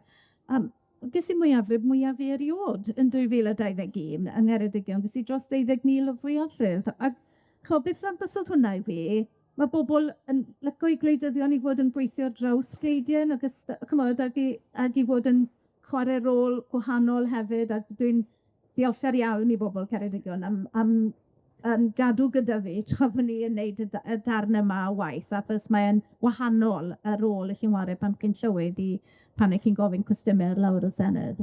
Ges i mwyafrif mwyaf fi eriod yn 2021 yng Ngheredigion, ges i dros 12,000 o fwyafrif, a ch'o' beth ddangosodd hwnna i fi, ma' bobol yn lico 'u gwleidyddion i fod yn gweithio draws pleidiau yn ogystal, ch'mod, ag i fod yn chware rôl gwahanol hefyd, a dwi'n diolchgar iawn i bobol Ceredigion am gadw gyda fi tra fo' ni yn neud y darn yma o waith, achos mae e'n wahanol y rôl 'ych chi'n ware pan chi'n llywydd i pan 'ych chi'n gofyn cwestiyne ar lawr y Senedd.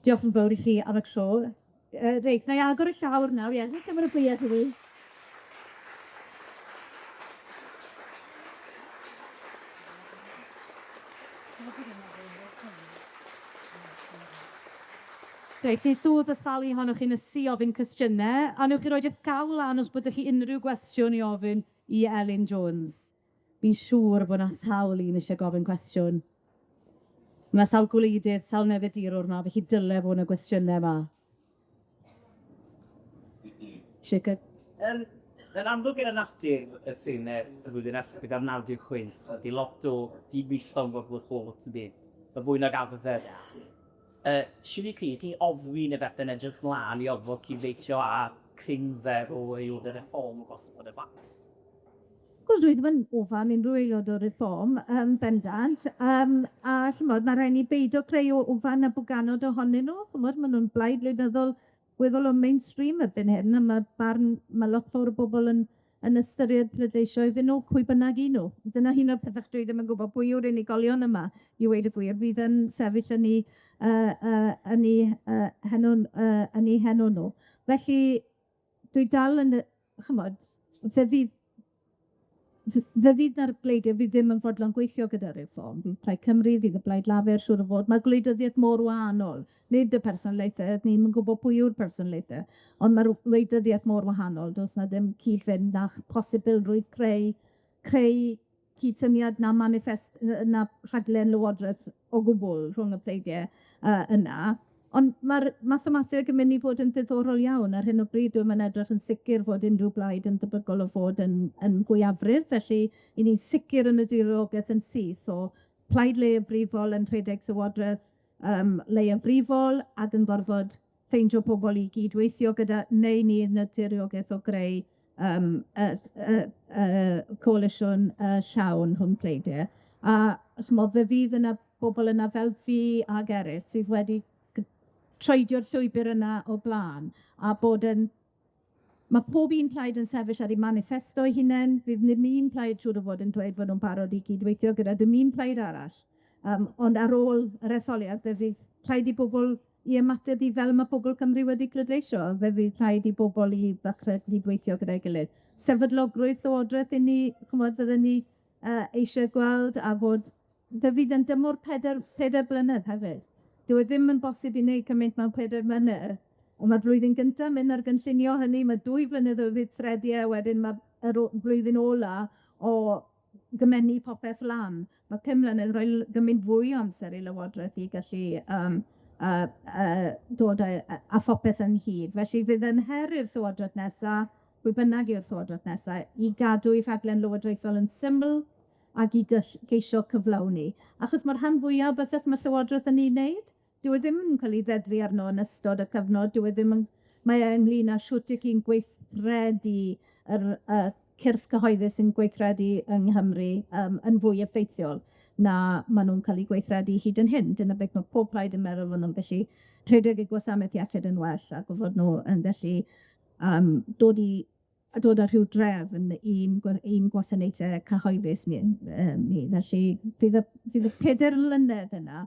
Diolch yn fawr i chi am y tro. Reit, wna i agor y llawr nawr, ie, cymeradwyaeth i fi. Reit, ni'n dod â sawl un ohonoch chi'n ysu ofyn cwestiyne, a newch chi roid 'ych llaw lan os byddwch chi unrhyw gwestiwn i ofyn i Elin Jones. Fi'n siŵr bo' 'na sawl un isie gofyn cwestiwn. Ma' sawl gwleidydd, sawl newyddiadurwr 'ma, felly dyle fo' 'na gwestiyne 'ma. Isie gy- Yn yn amlwg gyda natur y Senedd y flwyddyn nesaf gyda'r 96, ydy lot o gydweithio yn gorfod bod yn byd, y fwy nag arfer. Swn i'n credu chi ofni neu beth yn edrych mlaen i orfod cydweithio â cryfder o aelodau Reform o bosib yn y blaen. Wel, dwi ddim yn ofan unrhyw aelod o Reform, yn bendant, yym a chimod, ma' raid ni beido creu o ofan a bwganod ohonyn nw, chimod, ma' nw'n blaid wleidyddol weddol o mainstream erbyn hyn, a ma' barn, ma' lot fowr o bobol yn yn ystyried pleidleisio iddyn nw, pwy bynnag 'yn nw. Dyna un o'r pethe dwi ddim yn gwbod pwy yw'r unigolion yma i weud y gwir, fydd yn sefyll yn 'u yy yy yn 'u yy henw yy yn 'u henw nw. Felly, dwi dal yn yy chimod, fe fydd fe fydd 'na'r bleidia fi ddim yn fodlon gweithio gyda Reform, fydd Plaid Cymru, fydd y Blaid Lafur, siŵr o fod. Ma' gwleidyddiaeth mor wahanol, nid y personolaethe, ni'm yn gwbod pwy yw'r personolaethe, ond ma'r wleidyddiaeth mor wahanol, do's 'na ddim cyd-fynd na posibilrwydd creu creu cydsyniad na maniffest na rhaglen lywodraeth o gwbwl rhwng y pleidie yna. Ond ma'r mathemateg yn mynd i fod yn ddiddorol iawn. Ar hyn o bryd, dwi'm yn edrych yn sicir fod unrhyw blaid yn debygol o fod yn yn fwyafrif, felly 'yn ni'n sicir yn y diriogaeth yn syth o plaid leiafrifol yn rhedeg llywodraeth yym leiafrifol ac yn gorfod ffeindio pobol i gydweithio gyda, neu ni yn y diriogaeth o greu yym y y y coalisiwn llawn rhwng pleidie. A chimod, fe fydd yna bobol yna fel fi ag eryll sydd wedi troedio'r llwybyr yna o bla'n, a bod yn... Ma' pob un plaid yn sefyll ar 'u maniffesto eu hunen, fydd ddim un plaid siŵr o fod yn dweud bod nw'n barod i gydweithio gyda dim un plaid arall. Yym ond ar ôl yr etholiad, fe fydd rhaid i bobol i ymateb i fel ma' pobol Cymru wedi pleidleisio, fe fydd rhaid i bobol i ddechre cydweithio gyda'i gilydd. Sefydlogrwydd Llywodraeth 'yn ni, chimod, fydden ni yy eisie gweld, a bod fe fydd yn dymor peder peder blynedd hefyd. Dyw e ddim yn bosib i wneud cymaint mewn peder mlynedd, on' ma'r flwyddyn gynta mynd ar gynllunio hynny, ma' 2 flynedd o weithredu e, wedyn ma' yr blwyddyn ola o gymennu popeth lan. Ma' pum mlynedd yn rhoi gymaint fwy o amser i Lywodraeth i gallu yym yy yy dod â â phopeth ynghyd. Felly fydd yn her i'r Llywodraeth nesa, pwy bynnag yw'r Llywodraeth nesa, i gadw 'u rhaglen lywodraethol yn syml ac i geisio cyflawni. Achos ma'r rhan fwya o bethe ma' Llywodraeth yn 'i wneud, dyw e ddim yn ca'l 'i ddeddfu arno yn ystod y cyfnod, dyw e ddim yn mae e ynglyn â shwt 'ych chi'n gweithredu yr yy cyrff cyhoeddus sy'n gweithredu yng Nghymru yym yn fwy effeithiol na ma' nw'n ca'l 'u gweithredu hyd yn hyn. Dyna beth ma' pob plaid yn meddwl ma' nw'n gallu rhedeg y gwasanaeth iechyd yn well ac fod nw yn gallu yym dod i a dod â rhyw drefn i'n i'n gwasanaethe cyhoeddus ni ni. Felly fydd y fydd y peder mlynedd yna,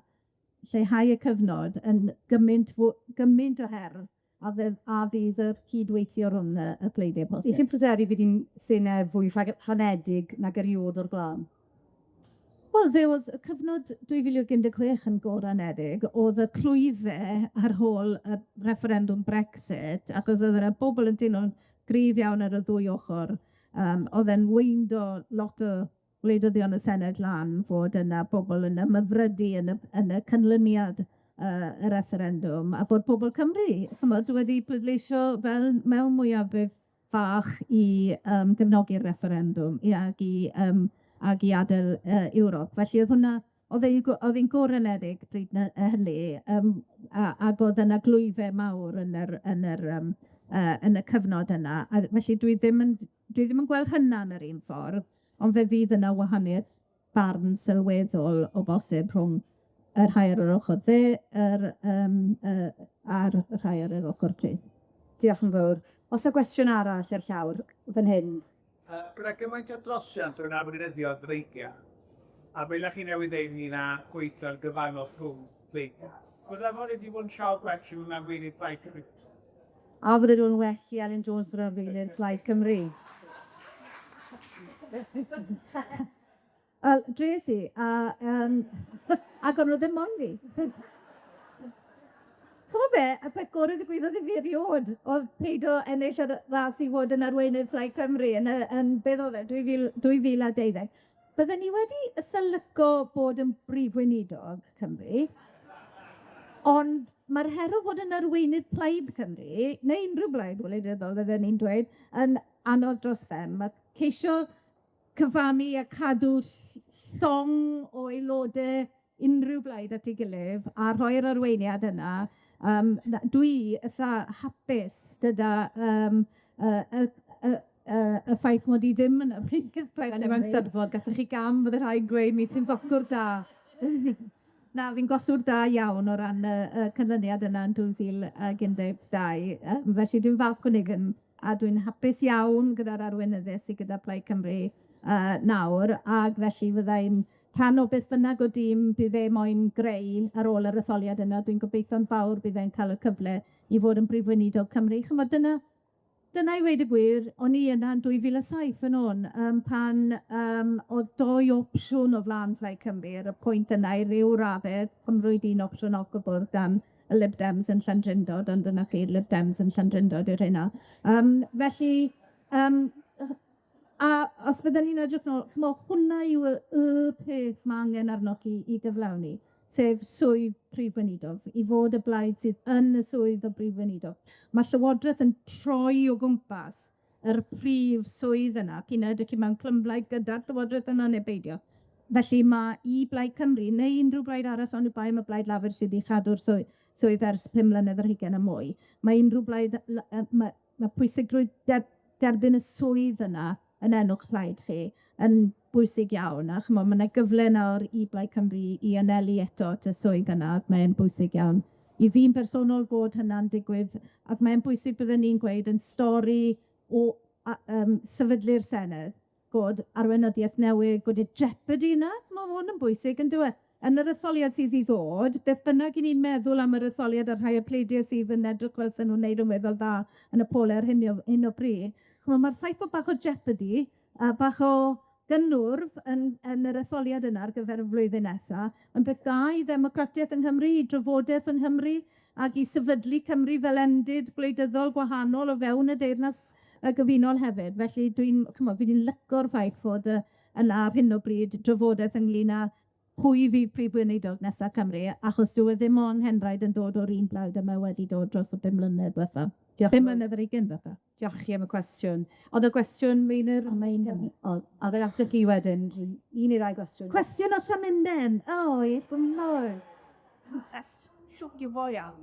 lleihau y cyfnod yn gymaint gymaint o her a fydd a fydd y cydweithio rhwng y y pleidie posib. Wyt ti'n pryderu fydd 'i'n senedd fwy rhanedig nag eriod o'r bla'n? Wel, fe o'dd y cyfnod 2016 yn goranedig, o'dd y clwyfe ar ôl y refferendwm Brexit, achos o'dd yna bobol yn teimlo'n gryf iawn ar y ddwy ochor, yym o'dd e'n weindo lot o wleidyddion y Senedd lan fod yna bobol yn ymhyfrydu yn y yn y canlyniad y refferendwm, a bod pobol Cymru, chimod, wedi pleidleisio fel mewn mwyafrif fach i yym gefnogi'r refferendwm, ia, ag i yym ag i adel Ewrop. Felly o'dd hwnna o'dd ei o'dd 'i'n goranedig pryd 'na hynny, yym a ag o'dd yna glwyfe mawr yn yr yn yr yym yn y cyfnod yna, a felly dwi ddim yn dwi ddim yn gweld hynna yn yr un ffordd, ond fe fydd yna wahanieth barn sylweddol o bosib rhwng y rhai ar yr ochor dde, yr yym yy a'r rhai ar yr ochor chwith. Diolch yn fawr. O's 'na gwestiwn arall ar llawr fan hyn? Gyda gymaint o drosiant rhwng arweinyddion dreigia, a be 'dach chi newydd ddeud ynglyn â gweithio'n gyfannol rhwng pleidiau, fydda fo wedi bod yn llawer gwell i fod yn arweinydd Plaid Cymru? A fydde fo'n well i Elin Jones fod yn arweinydd Plaid Cymru? Wel, dres i, a yym ag o'n nw ddim moyn fi. Ch'mo' be', y peth gore ddigwyddodd i fi eriod o'dd peido ennill yr ras i fod yn arweinydd Plaid Cymru yn y yn beth o'dd e, 2012. Bydden i wedi ysylygo bod yn brif weinidog Cymru, ond ma'r her o fod yn arweinydd Plaid Cymru, neu unrhyw blaid wleidyddol fydden i'n dweud, yn anodd dros ben. Ma' ceisio cyfannu a cadw stong o aelode unrhyw blaid at ei gilydd a rhoi'r arweiniad yna, yym na- dwi itha hapus gyda yym y y y y y ffaith mod i ddim yn arweinydd Plaid Yn yr Eisteddfod, gathoch chi gam, fydde rhai'n gweud, mi ti'n doctor da. Na, fi'n goswr da iawn o ran y y canlyniad yna yn 2012, felly dwi'n falch o wneud hyn, a dwi'n hapus iawn gyda'r arweinyddiaeth sy gyda Plaid Cymru yy nawr, ag felly fyddai'n rhan o beth bynnag o dîm bydd e moyn greu ar ôl yr etholiad yna, dwi'n gobeithio'n fawr bydd e'n ca'l y cyfle i fod yn Brif Weinidog Cymru. Chimod, dyna dyna i weud y gwir, o'n i yna yn 2007 yn o'n, yym pan yym o'dd dou opsiwn o flan Plaid Cymru ar y pwynt yna i ryw radde, cymrwyd un opsiwn off y bwrdd gan y Lib Dems yn Llandrindod, ond dyna chi, Lib Dems yn Llandrindod yw'r rheina. Yym felly, yym a os fydden ni'n edrych nôl, ch'mo', hwnna yw y y peth ma' angen arnoch chi i gyflawni, sef swydd Prif Weinidog, i fod y blaid sydd yn y swydd o Brif Weinidog. Ma' Llywodreth yn troi o gwmpas yr prif swydd yna, p'un a ydych chi mewn clymblaid gyda'r Llywodraeth yna neu beidio. Felly ma' i Blaid Cymru, neu unrhyw blaid arall, oni bai am y Blaid Lafur sydd 'di chadw'r swydd ers pum mlynedd ar hugain a mwy, mae unrhyw blaid l- yy ma' ma' pwysigrwydd derbyn y swydd yna yn enw'ch plaid chi yn bwysig iawn, a ch'mo' ma' 'na gyfle nawr i Blaid Cymru i anelu eto at y swydd yna, ac mae'n bwysig iawn i fi'n bersonol bod hynna'n digwydd, ac mae'n bwysig byddwn ni'n gweud yn stori o sefydlu'r Senedd, bod arweinyddiaeth newydd, bod y jeopardy 'na, ma' hwn yn bwysig yndyw e? Yn yr etholiad sydd i ddod, beth bynnag 'yn ni'n meddwl am yr etholiad a rhai o'r pleidie sydd yn edrych fel sen nw'n neud yn weddol dda yn y pole ar hyn o hyn o bryd, ch'mo' ma'r ffaith bod bach o jeopardy a bach o gynnwrf yn yn yr etholiad yna ar gyfer y flwyddyn nesa, yn beth da i ddemocratiaeth yng Nghymru, i drafodaeth yng Nghymru, ac i sefydlu Cymru fel endid gwleidyddol gwahanol o fewn y Deyrnas Gyfunol hefyd. Felly dwi'n, ch'mo', fi 'di lico'r ffaith fod yna ar hyn o bryd drafodaeth ynglyn â pwy fydd Prif Weinidog nesa Cymru, achos dyw e ddim o anghenraid yn dod o'r un blaid a mae wedi dod dros y 5 mlynedd dwetha. Diolch. 5 mlynedd ar ugain dwetha. Diolch chi am y cwestiwn. O'dd y gwestiwn, Meinir? O, Meinir. O, a fe ateb chi wedyn, un neu ddau gwestiwn. Cwestiwn o Llanwnnen. O, i fy mor. Siwt yw iawn.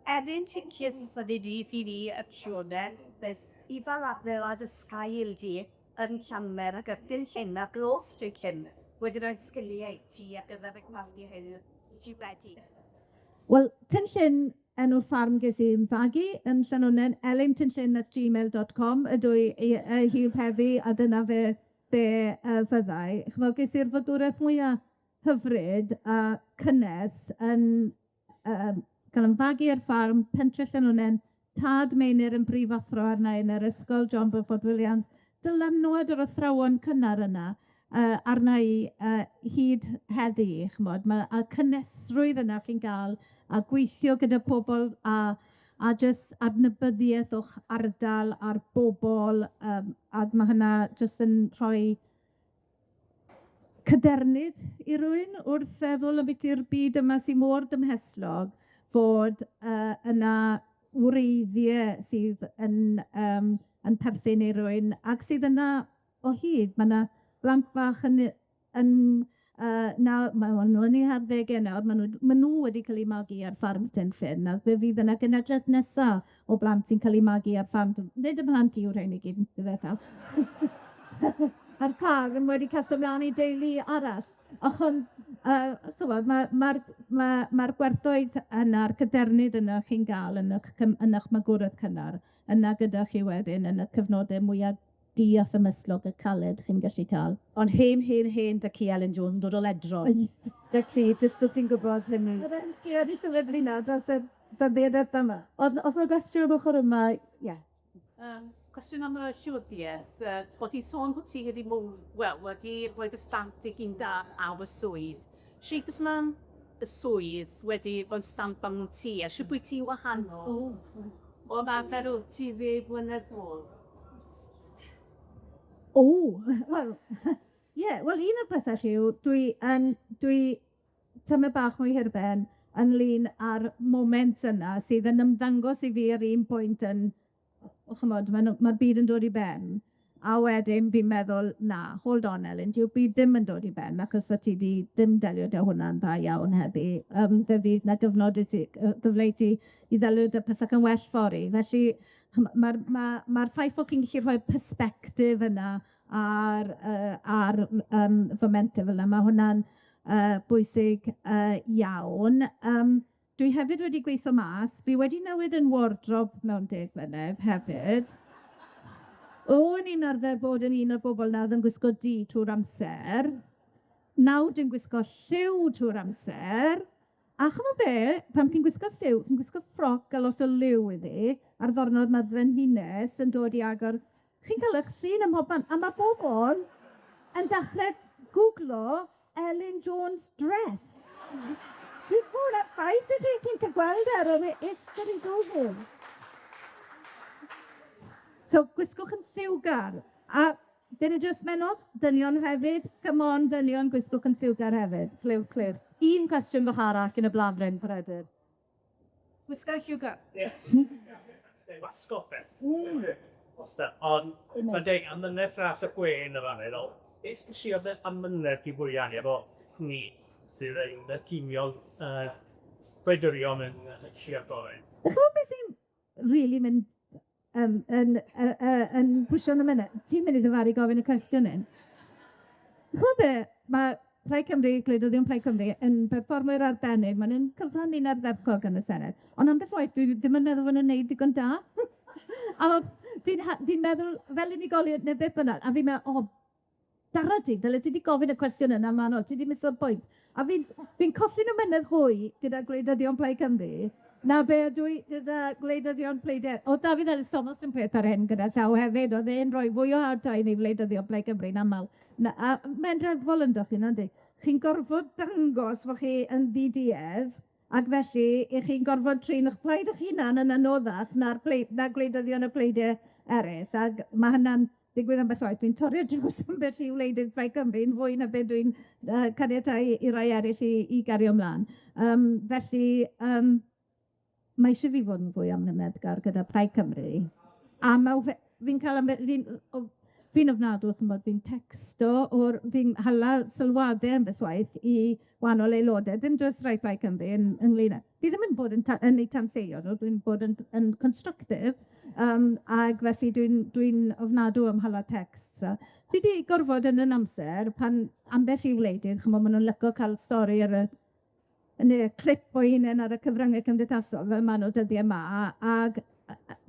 Erin ti'n cys ydi di fi fi y siwrne, beth i baladder a dysgail di yn Llanmer ac ydyn llyn a glos drwy llyn wedi rhoi sgiliau i ti ar gyfer y gwasgu hyn ti wedi. Wel, Tyn Llyn, enw'r ffarm ges i'n fagu yn Llanwnnen, elintinllyn@gmail.com ydw i i hyd heddi, a dyna fe be fyddai. Ch'mod, ges i'r fagwraeth mwya hyfryd a cynnes yn ca'l 'yn fagu ar ffarm pentre Llanwnnen, tad Meinir yn brifathro arna i yn yr ysgol, John Beaufort Williams, dylanwad yr athrawon cynnar yna arna i hyd heddi, ch'mod, ma' a cynnesrwydd yna chi'n ga'l a gweithio gyda pobol a jyst adnabyddiaeth o'ch ardal a'r bobol, ac ma' hynna jyst yn rhoi cadernid i rywun wrth feddwl ambiti'r byd yma sy mor dymhestlog, fod yna wreiddie sydd yn yym yn perthyn i rywun ac sydd yna o hyd. Ma' 'na blant bach yn yn na- ma' nw yn 'u harddege nawr, ma' nw wedi ca'l 'u magu ar ffarm Tyn Llyn, a fe fydd yna genedlaeth nesa o blant sy'n ca'l 'u magu ar ffarm nid 'ym mhlant i yw'r rhein i gyd, ife pawb. A'r car wedi paso mlaen i deulu arall. Ond so ma' ma'r ma' ma'r gwerthoedd yna'r cadernid yna chi'n ga'l yn 'ych yn 'ych magwraeth cynnar, yna gyda chi wedyn yn y cyfnode mwya du a thymysglog y caled chi'n gallu ca'l. Ond hen, hen, hen da'-cu Elin Jones yn dod o Ledrod. Da-cu, jyst so ti'n gwbod hynny. Ie, wedi sefydlu nawr dros y dyddiau yma. O'dd o's 'na gwestiwn am ochor yma? Ie. Cwestiwn am y llywodraeth, bod ti'n sôn bod ti wedi wel, wedi rhoi dy stamp dy hun da am y swydd. Shwt ys ma'n y swydd wedi bod yn stamp am ti, a siwt wyt ti'n wahanol o arfer wyt ti ddeg mlynedd nôl? O, wel, ie, wel un o'r pethe Rhyw, dwi yn dwi tymed bach mwy hirben ynglyn â'r moment yna sydd yn ymddangos i fi ar un pwynt yn, o ch'mod, ma' nw- ma'r byd yn dod i ben, a wedyn fi'n meddwl, na, hold on Elin, dyw'r byd ddim yn dod i ben, achos o' ti 'di ddim delio 'da hwnna'n dda iawn heddi, fe fydd 'na gyfnod i ti gyfle i ti i ddelio 'da pethe yn well fory. Felly, ma'r ma' ma'r ffaith bo' chi'n gallu rhoi'r persbectif yna ar yy ar yym fomente fel 'na, ma' hwnna'n bwysig iawn. Dwi hefyd wedi gweitho mas, fi wedi newid 'yn wardrobe mewn deg mlynedd hefyd. O'n i'n arfer bod yn un o'r bobol 'na o'dd yn gwisgo du trw'r amser. Nawr dwi'n gwisgo lliw trw'r amser. A ch'mo' be', pan chi'n gwisgo lliw, chi'n gwisgo ffroc a lot o liw iddi, ar ddornod ma'r frenhines yn dod i agor, chi'n ca'l 'ych llun ym mhobman, a ma' bobol yn dachre gwglo Elin Jones dress. Dwi'n bod ar ffaith ydi, chi'n ca'l gweld e ar yr history Google. So gwisgwch yn lliwgar, a dyna jyst menod, dynion hefyd, come on dynion, gwisgwch yn lliwgar hefyd. Clyw, clir. Un cwestiwn bach arall yn y blaen Bryn, Peredur. Gwisgo lliwgar. Ie. Wasgod be. Ond mae'n deg, amynedd fras y gwên yma, meddwl, beth sy'n siarad y amynedd i fwyaf efo ni sydd yn y gimiol gwleidyddion yn siarad gorau? Ch'mod beth sy'n rili mynd yn yn pwshio'n ymynedd? Ti'n mynd i ddyfaru gofyn y cwestiwn 'yn. Ch'mod be', ma' Plaid Cymru, gwleidyddion Plaid Cymru yn perfformwyr arbennig, ma' nw'n cyfrannu'n ardderchog yn y Senedd, ond ambell waith dwi ddim yn meddwl bo' nw'n neud digon da. A fi'n fi'n meddwl fel unigolion ne' beth bynnag, a fi'n meddwl, o, dara ti, dyle ti 'di gofyn y cwestiwn yna manwl, ti 'di miso'r pwynt. A fi'n fi'n colli'n ymynedd hwy gyda gwleidyddion Plaid Cymru, na be ydw i gyda gwleidyddion pleidie. O'dd Dafydd Elis Thomas yn peth ar hyn gyda llaw hefyd, o'dd e'n rhoi fwy o hard time i wleidyddion Plaid Cymru'n amal. Na, a mae'n reddfol ynddo chi, nadi? Chi'n gorfod dangos bo' chi yn ddiduedd, ac felly 'ych chi'n gorfod trin 'ych plaid 'ych hunan yn anoddach na'r plei- na gwleidyddion y pleidie eryll, ag ma' hynna'n digwydd ambell waith. Dwi'n torri ar draws ambell i wleidydd Plaid Cymru'n fwy na be dwi'n caniatáu i rai eraill i gario ymlaen. Felly, mae isie fi fod yn fwy amyneddgar gyda Plaid Cymru, a ma' fi'n cael ambe- fi'n o- fi'n ofnadw, ch'mod, fi'n texto o'r fi'n hala sylwade ambell waith i wahanol aelodau, ddim jyst rhai Plaid Cymru yn ynglyn â fi ddim yn bod yn ta- yn eu tanseilio nw, dwi'n bod yn yn constructive, ag felly dwi'n dwi'n ofnadw am hala texts a fi 'di gorfod yn 'yn amser pan ambell i wleidydd, ch'mo', ma' nw'n lico ca'l stori ar y ne' clip o'u hunen ar y cyfrynge cymdeithasol, fel ma' nw dyddie 'ma, ag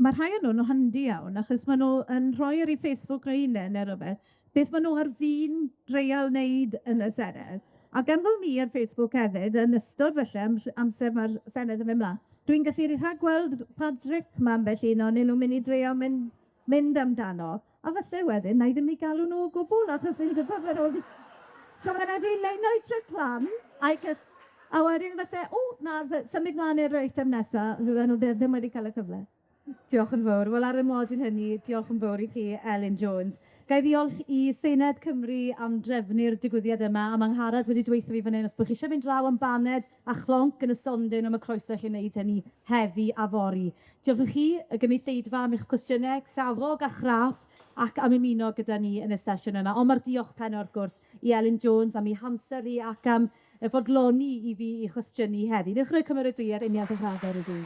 ma' rhai o nw'n handi iawn, achos ma' nw yn rhoi ar 'u Facebook eu hunen ne' rwbeth, beth ma' nw ar fin dreial neud yn y Senedd. A gan bo' ni ar Facebook hefyd, yn ystod falle amser ma'r Senedd yn mynd mlan, dwi'n gallu rhagweld pa dric ma' ambell un o'nyn nw'n mynd i dreial mynd amdano, a falle wedyn wna i ddim 'u galw nw o gwbwl, achos fi'n gwbod fe nôl i... So ma' raid fi leino'i plan, a wedyn falle, o, na, symud mlaen i'r eitem nesa, fydden nhw ddim wedi cael y cyfle. Diolch yn fawr. Wel, ar y nodyn hynny, diolch yn fawr i chi, Elin Jones. Ga i ddiolch i Senedd Cymru am drefnu'r digwyddiad yma, a ma' Angharad wedi dweutho fi fan hyn, os bod chi eisiau mynd draw am baned a chlonc yn y stondin, am y croeso i chi wneud hynny heddi a fory. Diolch i chi, y gynulleidfa, am eich cwestiynau safog a chraff, ac am ymuno gyda ni yn y sesiwn yna. Ond ma'r diolch penna, wrth gwrs, i Elin Jones am ei hamser hi ac am y fodloni i fi i chwestiynu heddi. Newch roi cymeradwyaeth unwaith yn rhagor iddi.